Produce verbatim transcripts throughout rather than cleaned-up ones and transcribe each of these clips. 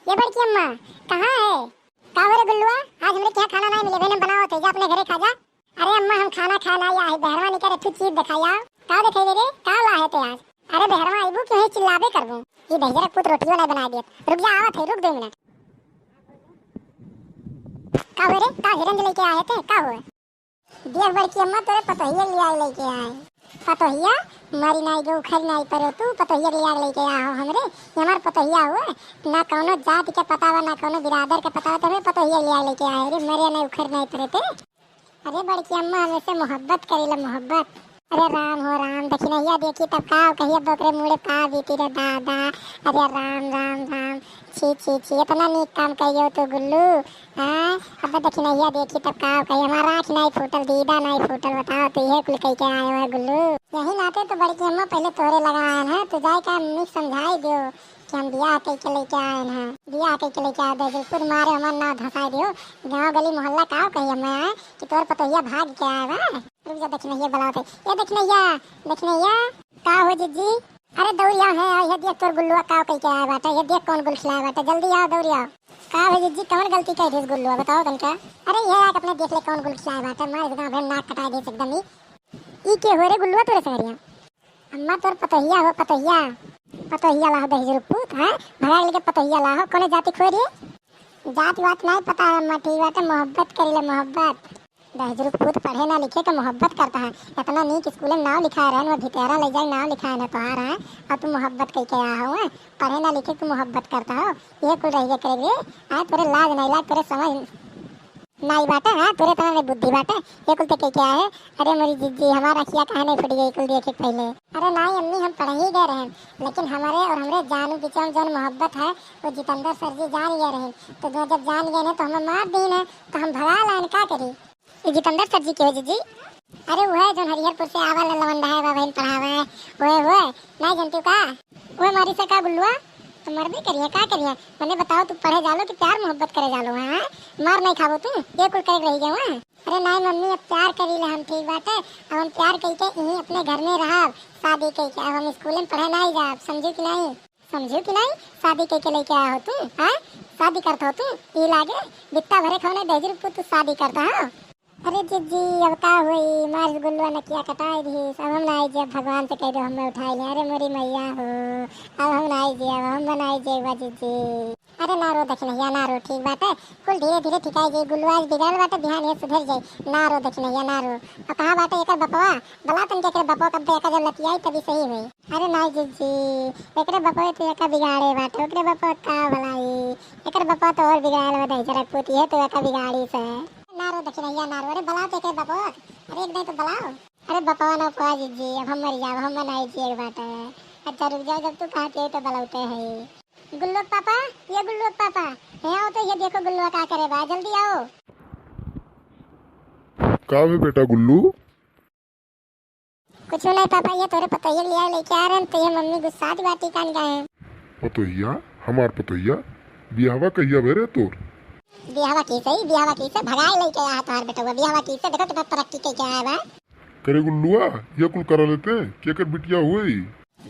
ये बड़की अम्मा, कहाँ है? का हो रे गुल्लुआ, आज हमरे के यहाँ खाना नाहीं मिले, बहन बनावत है, जा अपने घरे खा जा। अरे अम्मा, हम खाना खाए नाहीं आए, बहरवा निकर एक ठो चीज देखाई आओ। का देखाई रे? का लाहे ते आज? अरे बहरवा आइबू कि वहीं चिल्लाबे करबू। ये दहिजरा पूत रोटियो नाहीं बनाए देत। रुक जा, आवत है, रुक दो मिनट। का हो रे? का हिरन लेके आए थे? का हो? देख बड़की अम्मा, तोरे पतोहिया लिया लेके आए। पतोहिया? मरी नाई गो, उखरी नाई परो तू, पतोहिया लिया लेके आहो हमरे। ये हमार पतोहिया हुए, ना कौनो जात के पता बा, ना कौनो बिरादर के पता बा, तो हमरे पतोहिया लिया लेके आए रे, मरे नाई उखरी नाई परे ते। अरे बड़की अम्मा, हम ऐसे मोहब्बत करीला, मोहब्बत। अरे राम हो राम, दखिनहिया देखी तब का कहिए, बोकरे मुड़े का बीती रे दादा। अरे राम, राम, राम। छी, छी, छी, इतना नीक काम करियो तू गुल्लू। हाँ, अब दखिनहिया देखी तब का कही, हमार आँख नाई फूटल, दीदा नाई फूटल, बताओ, तू ये कुल कह के आयो है गुल्लू। यही नाते तो बड़की अम्मा पहले तोहरे लगा आयन है, तू जाए का अम्मी के समझाई दियो कि हम बियाह कह के लेके आयन है, बियाह कह के लेके आए दे, खुद मारे हमार नाव धसाई दियो, गाँव गली मोहल्ला का कही हमें आए कि तोर पतोहिया भाग के आए बा। रुक जा, दखिनहिया बुलावत है। ए दखिनहिया, दखिनहिया। का हो जिज्जी? अरे दौड़ी आओ, है, ये देख तोर गुल्लुआ का कह के आया बाटे, ये देख कौन गुल खिलाया बाटे, जल्दी आओ, दौड़ी आओ। का हो जिज्जी, कौन गलती कह दिस गुल्लुआ, बताओ तनका। अरे ये आके अपने देख ले कौन गुल खिलाया बाटे, मार इस गाँव भर नाक कटाई दिस एकदम ही। ई के हो रे गुल्लुआ तोरे संगरिया? अम्मा तोर पतोहिया हो, पतोहिया। पतोहिया लाहो दहिजरू पूत, हैं? भगा लेके पतोहिया लाहो, कौने जाति खोरी? जात वात नाई पता है अम्मा, ठीक बाटे, मोहब्बत करीले, मोहब्बत। दहिजरू पूत पढ़े ना लिखे के मोहब्बत करता है। इतना नीक स्कूल में नाव लिखाए रहन, वो भितरा ले जाए नाव लिखाए ना तोहार है, और तू मोहब्बत कह के आया हो, हैं? पढ़े ना लिखे के मोहब्बत करता हो, ये कुल रह गया करे रे। आए तोरे लाज नहीं लाग, तोरे समझ नाई बाटे, हाँ, तोरे इतना नहीं बुद्धि बाटे, ये कुल ते कह के आए। अरे मोरी जिज्जी, हमार अखिया काहे नहीं फूट गई कुल देखे के पहले? अरे नाई अम्मी, हम पढ़े ही गए रहन, लेकिन हमारे और हमरे जानू बीच में जौन मोहब्बत है, वो जितेंद्र सर जी जान गए रहन। तो जो जब जान गए हैं तो हमें मार दीन है, तो हम भगा लाइन का करी? ये जितेंद्र सर जी के हो जिज्जी? अरे वो है जौन हरिहरपुर से आवा ला लवंडा है, बा बहन पढ़ावे, वो है, वो है, नाई जानती का? वो मारी से का गुल्लुआ? तो मरबे करिए, का करिए? मने बताओ, तू पढ़े जालो कि प्यार मोहब्बत करे जालो, हैं? मार नहीं खाबो तू, ये कुल करे रही गए, हैं? अरे नाई मम्मी, अब प्यार करी ले हम, ठीक बाटे। अब हम प्यार कइके यहीं अपने घर में रहब, शादी कइके। अब हम स्कूल में पढ़े नाई जाब, समझू कि नाई? समझू कि नाई? शादी कइके लेके आया हो तू, हैं? शादी करत हो तू? ई लागे बित्ता भरे खौने दहिजरू पूत तू शादी करता हो। अरे जिज्जी, अब का होई? मार गुल्लुआ नकिया कटाई दिहिस। अब हम नाई जाब, भगवान से कह दो हमें उठाई ले। अरे मोरी मैया हो, अब हम नाई जाब, हम नाई जाब जिज्जी। अरे ना रो दखिनहिया, ना रो, ठीक बाटे, कुल धीरे धीरे ठिकाई जाई। गुल्लुआ आज बिगड़ल बाटे, बिहान ये सुधर जाई। ना रो दखिनहिया, ना रो। और कहाँ बाटे एकर बपवा? बला तन के एकरे बपवा, कब एकर जब लतियाई तभी सही होई। अरे नाई जिज्जी, एकरे बपवे तो एका बिगाड़े बाटे, ओकरे बपवा का भलाई, एकर बपवा तो और बिगाड़ल बा, दहिजरा पूत, ये तो एका बिगाड़ी से। ना रो दखिनहिया, ना रो, अरे बलाओ तो एकरे बपवा, अरे एक दाई तो बलाओ। अरे बपवा ना उपवा जिज्जी, अब हम मर जाब, हम नाई जिए बाटे। अच्छा रुक जाओ, जब तू कहत है तो बलौते है। गुल्लू के पापा, ये गुल्लू के पापा, यहाँ आओ तो, ये देखो गुल्लुआ का करे बा, जल्दी आओ। का भे बेटा गुल्लू? कुछ नहीं पापा, ये तोरे पतोहिया लिया लेके आ रहे हैं, तो ये मम्मी गुस्सात बाटी कान गए हैं। पतोहिया? हमार पतोहिया? बियाहवा कहिया भे रे तोर? बियाहवा की सही, बियाहवा की से भगाए लेके आया है तोहार बेटवा, बियाहवा की से देखो कितना तरक्की के क्या है बा। करे गुल्लुआ, ये कुल करा लेते, केकर बिटिया होई?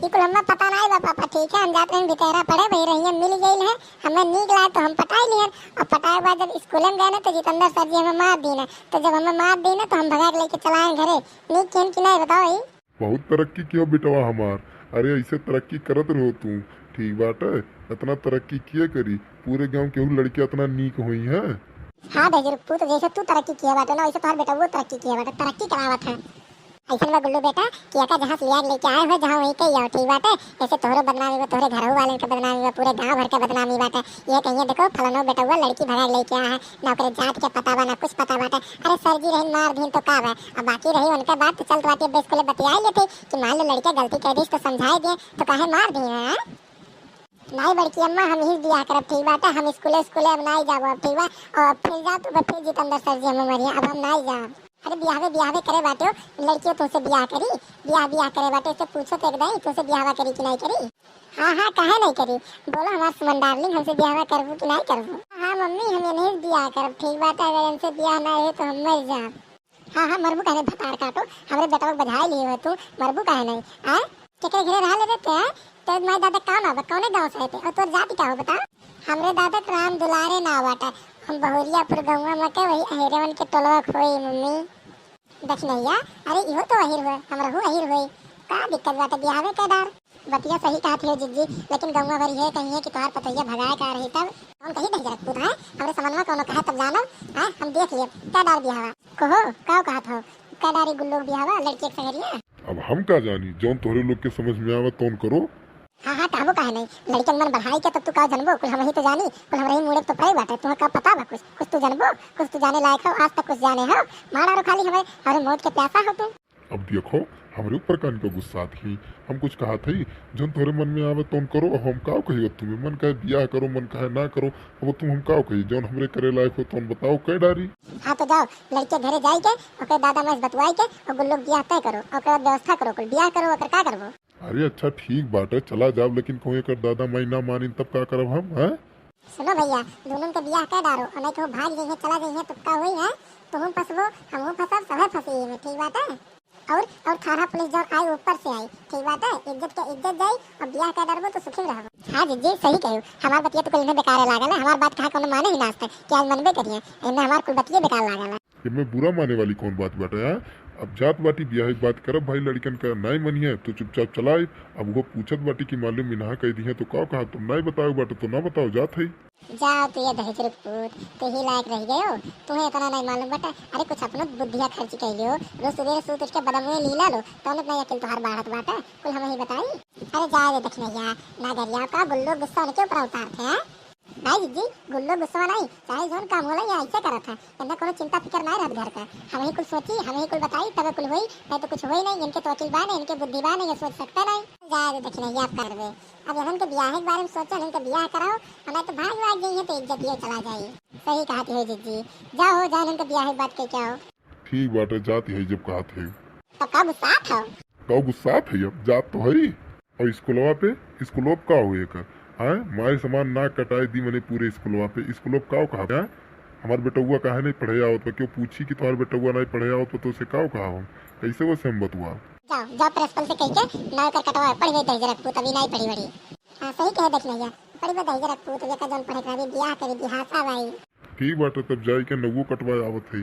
ई कुल हमें पता नाई बा पापा, ठीक है, हम जात रहन भितरा पढ़े, वही रहिए मिल गई है, हमें नीक लागे तो हम पटाई लिहन, और पटाए के बाद जब स्कूल में गए ना तो जितेंद्र सर जी हमें मार दीन है, तो जब हमें मार दीन है तो हम भगा के लेके चलाए घरे। नीक किहन कि नाई बताओ ई? बहुत तरक्की किया बेटवा हमार, अरे ऐसे तरक्की करत रहो तू, ठीक बाटे, इतना तरक्की किए करी, पूरे गांव केहू लड़कियां इतना नीक होई हैं। हाँ दहिजरू पूत, जैसे तू तरक्की किए बाटे ना, वैसे तोहार बेटा वो तरक्की किए बाटे, तरक्की करावत है। ऐसन बा गुल्लू बेटा कि एका जहाँ से लिया के लेके आए हो, जहाँ वहीं के ही आओ, ठीक बाटे? ऐसे तोहरो बदनामी बा, तोहरे घरहू वालन के बदनामी बा, पूरे गाँव भर के बदनामी बाटे। ये कहिए देखो फलानो बेटवा लड़की भगा के लेके आया है, ना ओकरे जात के पता बा, ना कुछ पता बाटे। अरे सर जी रही मार दीन तो का बा, अब बाकी रही उनके बात तो चलत बाटे, बेस कुले बतियाई लेते कि मान लो लड़के गलती कर दी तो समझाई दिए, तो काहे मार दिए हैं? नाई बड़की अम्मा, हम ही बियाह करब, ठीक बाटे, हम स्कूले स्कूले अब नाई जाबो अब, ठीक बा? और फिर जा तू, फिर जितेंद्र सर जी हमें मरिया, अब हम नाई जाब। अरे बियाहवे बियाहवे करे बाटे हो, लड़कियों तुमसे बियाह करी, बियाह बियाह करे बाटे, से पूछो तो एक दाई तुमसे बियाहवा करी कि नाई करी? हाँ हाँ, काहे नाई करी? बोलो हमार सुमन डार्लिंग, हमसे बियाहवा करबू कि नाई करबू? हाँ मम्मी, हम इन्हीं से बियाह करब, ठीक बाटे, अगर इनसे बियाह ना रहे तो हम मर जाब। हाँ हाँ, मरबू काहे भतार काटो, हमरे बेटवा के बझाए लिए हो तू, मरबू काहे नहीं? आए, केकरे घरे रहा ले रहते हैं? तेरे माई दादा का नाम बा, कौने गाँव से है ते? और तोर जाति का हो बता? हमरे दादा के राम दुलारे नाव बाटे। हम बहुरियापुर गौवा में के वही अहिरवन के टोलवा खोई मम्मी। दखिनैया, अरे इहो तो अहिर होए, हमरहू अहिर होई। का दिक्कत बाटे बियाहवे के डार? बतिया सही कहत हो जिज्जी, लेकिन गौवा भरी है कहिए कि तोहार पतैया भगाए का रही तब। कौन कही दहिजरक पूत है? हमरे समनवा कौनो कहे तब जानब, हैं? हम देख लेब, का डार बियाहवा? कहो, का कहत हो? का डारी गुल्लो बियाहवा, लड़की एक संगरिया? अब हम का जानी, जौन तोहरे लोग के समझ में आवे तौन करो। हाँ, हाँ, कहबो काहे नहीं, लड़कन मन बढ़ाई के तब तू का जानबो, कुल हमही तो जानी, कुल हमरे ही मुड़े तो पड़े बाटे, तुम्हें का पता बा कुछ, कुछ तू जानबो, कुछ तू जाने लायक हो, आज तक कुछ जाने हो, मार डारो खाली हमें, अरे मौत के प्यासा हो तुम। अब देखो, हमरे ऊपर कान का गुस्सा थी, हम कुछ कहा थी, जौन तोहरे मन में आवे तौन करो, अब हम का कही तुम्हें, मन कहे बियाह करो, मन कहे ना करो, अब तुम हम का कही, जौन हमरे करे लायक हो तौन बताओ, कह डारी। हाँ तो जाओ, लड़के घरे जाई के, ओकर दादा माई से बतवाई के, और गुल्लो के बियाह तय करो, ओकर व्यवस्था करो, कुल बियाह करो, ओकर का करबो? अरे अच्छा ठीक बाटे, चला जाब, लेकिन कहूँ एकर दादा माई ना मानिन तब का करब हम, हैं? सुनो भैया, दोनों के बियाह कर डारो, और नहीं कहूँ भाग जइहे, चला जइहे, तब का होई है? तुहूँ फंसबो, हमहूँ फंसब, सभे फंसी में, ठीक बाटे? और, और थाना पुलिस जौन आई ऊपर से आई, ठीक बाटे? इज्जत के इज्जत जाई, और बियाह कर डारबो तो सुखी में रहबो। हाँ जिज्जी, सही कहो, हमार बतिया तो कुल इन्हें बेकार लागल है, हमार बात कहा कोनो माने ही ना आज तक, कि आज मनबे करिए, इन्हें हमार कुल बतिये बेकार लागल है। एमे बुरा माने वाली कौन बात बाटे, हाँ? अब जात बाटी बियाह के बात करब भाई लड़कन का, नाई मनिहे तो चुपचाप चला आइब। अब वो पूछत बाटी कि मालूम इन्हा कह दिहे तो का कहा, तुम नाई बताओ बाटे तो ना बताओ, जात है। जाओ तू ये दहेजरक पूत, तू ही लायक रह गयो, तुम्हें इतना नहीं मालूम बाटे। अरे कुछ अपनो बुद्धिया खर्च कर लियो, रोज सुबह सूत उठ के बदमुए लीला लो, तो इतना अकिल तोहार बाढ़त बाटे, कुल हम ही बताई। अरे जाए दे दखिनैया, ना गरिया का गुल्लो गुस्सा उनके ऊपर उतारते हैं। नाई जिज्जी, गुल्लो गुस्सा नाई, चाहे जौन काम होला, ये ऐसे करत है। इन्हें कोनो चिंता फिकर नाई रहत घर का। हम ही कुल सोची, हम ही कुल बताई, तब कुल होई, नहीं तो कुछ होई नहीं। इनके तो अकिल बा नहीं, इनके बुद्धि बा नहीं, ये सोच सकते नहीं। जाए दे दखिनैया, आप करबे। अब इन्हन के बियाह के बारे में सोचो, इनके बियाह कराओ, और नहीं तो भाग भाग जाइए तो इज्जत ये चला जाए। सही कहत हो जिज्जी, जाओ, जाओ इनके बियाह के बात कह के आओ। ठीक बाटे, जात है जब कहत है। तो का गुस्सात हो? का गुस्सात है, अब जात तो है। और स्कूलवा पे, स्कूलवा पे का हुए का? आए, माई समान नाक कटाए दी मने पूरे स्कूलवा पे। स्कूलवा पे का कहा? आए, हमार बेटउआ काहे नहीं पढ़े आवत बा? क्यों पूछी कि तोहार बेटउआ नहीं पढ़े आवत बा तो उसे का कहा हम? कैसे वो से हम बतुआ? जाओ, जाओ प्रिंसिपल से कह के नाक कर कटवा, पढ़ गई दहिजरक पूत, अभी नहीं पढ़ी बड़ी। हाँ, सही कहे दखिनैया, पढ़ी बा दहिजरक पूत, जेका जौन पढ़े के रही, बियाह करी, बिहासा भाई। ठीक बाटे, तब जाई के नौवो कटवाए आवत है।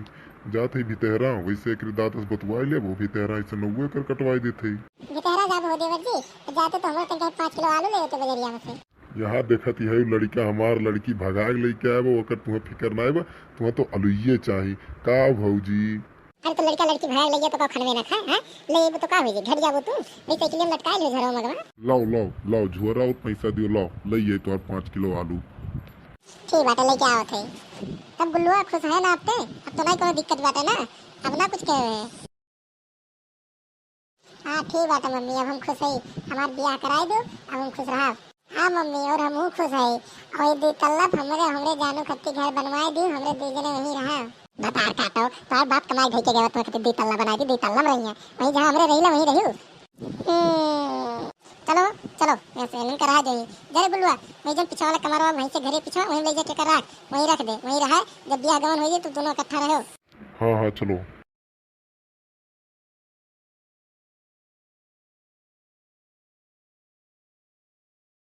जात है भितहरा, वैसे एकरे दादा से बतवाई लेबो, भितहरा ऐसे नौवो एकर कटवाई देत है। भितहरा जाब हो देवर जी, तो जाते तो हमरो तनके पाँच किलो आलू ले होते बजरिया में से। यहाँ देखत ही है लड़का हमार, लड़की भगाए के लेके आए बा, ओकर तुम्हें फिकर नाई बा, तुम्हें तो अलुइये चाही। का भौजी? अरे तो लड़का लड़की भगाए के लेके तो का खनवे ना खाए, हैं? ले ये तो का हो जे, घट जाबो तू, वही साइकिल में लटकाए ले झरो मगवा। लाओ, लाओ, लाओ, झोरा और पैसा दियो, लाओ, ले ये तो पाँच किलो आलू। ठीक बाटे, लेके आवत है। तब गुल्लुआ खुश है ना अब ते? अब तो नहीं कोनो दिक्कत बाटे ना, अब ना कुछ कहे है। हाँ, ठीक बाटे मम्मी, अब हम खुश है, हमार बियाह कराई दो, अब हम खुश रहब। हाँ मम्मी, और हमहू खुश है। और ये दुई तल्ला हमरे, हमरे जानू खत्ती घर बनवाई दी, हमरे दुई जने वहीं रहा। भतार काटो, तोहार बाप कमाई धई के गवा, तुम्हें खत्ती दुई तल्ला बनाई दी, दुई तल्ला में रही है, वहीं जहाँ हमरे रहीला वहीं रहियो। हम्म, चलो, चलो, यहाँ से इनका रहा जाइए। जरे गुल्लुआ, वही जन पीछे वाला कमरवा, वहीं से घरे पीछे, वहीं ले जाके कर रख, वहीं रख दे, वहीं रहा। जब बियाह गवन हो जाए तो दोनों इकट्ठा रहो। हाँ, हाँ, चलो।